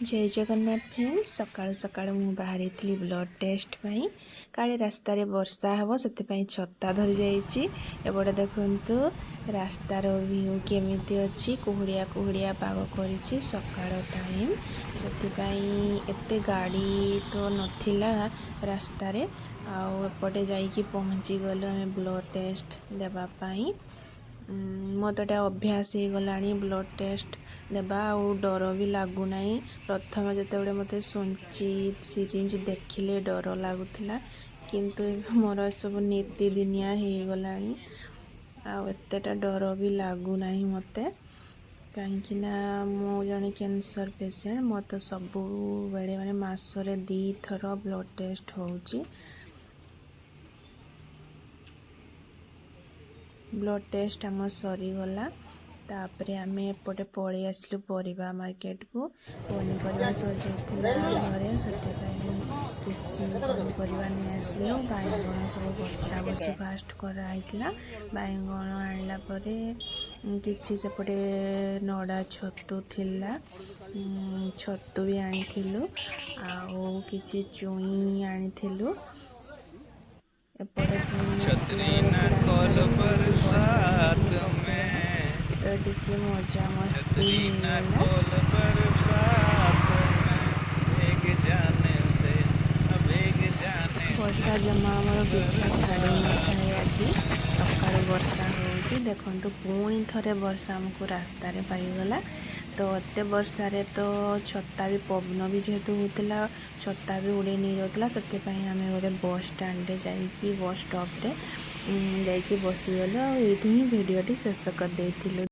ଜୟ Jagannath friend. ସକାଳୁ ସକାଳୁ ମୁଁ ବାହାରିଥିଲି ବ୍ଲଡ଼ ଟେଷ୍ଟ ପାଇଁ। କାଳେ ରାସ୍ତାରେ ବର୍ଷା ହେବ, ସେଥିପାଇଁ ଛତା ଧରି ଯାଇଛି। ଏପଟେ ଦେଖନ୍ତୁ ରାସ୍ତାର ଭ୍ୟୁ କେମିତି ଅଛି। କୁହୁଡ଼ିଆ କୁହୁଡ଼ିଆ ପାଗ କରିଛି, ସକାଳ ଟାଇମ୍, ସେଥିପାଇଁ ଏତେ ଗାଡ଼ି ତ ନଥିଲା ରାସ୍ତାରେ। ଆଉ ଏପଟେ ଯାଇକି ପହଞ୍ଚିଗଲୁ ଆମେ ବ୍ଲଡ଼ ଟେଷ୍ଟ ଦେବା ପାଇଁ। ମୋ ତ ଏଇଟା ଅଭ୍ୟାସ ହେଇଗଲାଣି ବ୍ଲଡ଼ ଟେଷ୍ଟ ଦେବା, ଆଉ ଡର ବି ଲାଗୁନାହିଁ। ପ୍ରଥମେ ଯେତେବେଳେ ମୋତେ ଛୁଞ୍ଚି, ସିରିଞ୍ଜ ଦେଖିଲେ ଡର ଲାଗୁଥିଲା, କିନ୍ତୁ ଏବେ ମୋର ଏସବୁ ନିତିଦିନିଆ ହେଇଗଲାଣି ଆଉ ଏତେଟା ଡର ବି ଲାଗୁନାହିଁ ମୋତେ। କାହିଁକି ନା ମୁଁ ଜଣେ କ୍ୟାନ୍ସର ପେସେଣ୍ଟ। ମୋର ତ ସବୁବେଳେ, ମାନେ ମାସରେ ଦୁଇଥର ବ୍ଲଡ଼ ଟେଷ୍ଟ ହେଉଛି। ବ୍ଲଡ଼ ଟେଷ୍ଟ ଆମର ସରିଗଲା। ତାପରେ ଆମେ ଏପଟେ ପଳେଇ ଆସିଲୁ ପରିବା ମାର୍କେଟକୁ। ପନିପରିବା ସରିଯାଇଥିଲା ଘରେ, ସେଥିପାଇଁ କିଛି ପନିପରିବା ନେଇ ଆସିଲୁ। ବାଇଗଣ ସବୁ ବଛା ବଛି ଫାଷ୍ଟ କରାହେଇଥିଲା। ବାଇଗଣ ଆଣିଲା ପରେ କିଛି ସେପଟେ ନଡ଼ା ଛତୁ ଥିଲା, ଛତୁ ବି ଆଣିଥିଲୁ ଆଉ କିଛି ଚୁଇଁ ଆଣିଥିଲୁ। ଏପଟେ ପୁଣି ଆସିଲା ବେଳକୁ ରାସ୍ତାରେ ପୁଣି ବର୍ଷା ଟିକେ ପକେଇଲା, ତ ଟିକେ ମଜାମସ୍ତି ହେଇଗଲା। ବର୍ଷା ଜମା ଆମର ପିଛା ଛାଡ଼ୁନଥାଏ। ଆଜି ସକାଳୁ ବର୍ଷା ହେଉଛି। ଦେଖନ୍ତୁ, ପୁଣି ଥରେ ବର୍ଷା ଆମକୁ ରାସ୍ତାରେ ପାଇଗଲା। ତ ଏତେ ବର୍ଷାରେ ତ ଛତା ବି, ପବନ ବି ଯେହେତୁ ହେଉଥିଲା, ଛତା ବି ଉଡ଼େଇ ନେଇଯାଉଥିଲା। ସେଥିପାଇଁ ଆମେ ଗୋଟେ ବସ୍ ଷ୍ଟାଣ୍ଡରେ ଯାଇକି, ବସ୍ ଷ୍ଟପ୍ରେ ଯାଇକି ବସିଗଲୁ ଆଉ ଏଇଠି ହିଁ ଭିଡ଼ିଓଟି ଶେଷ କରିଦେଇଥିଲୁ।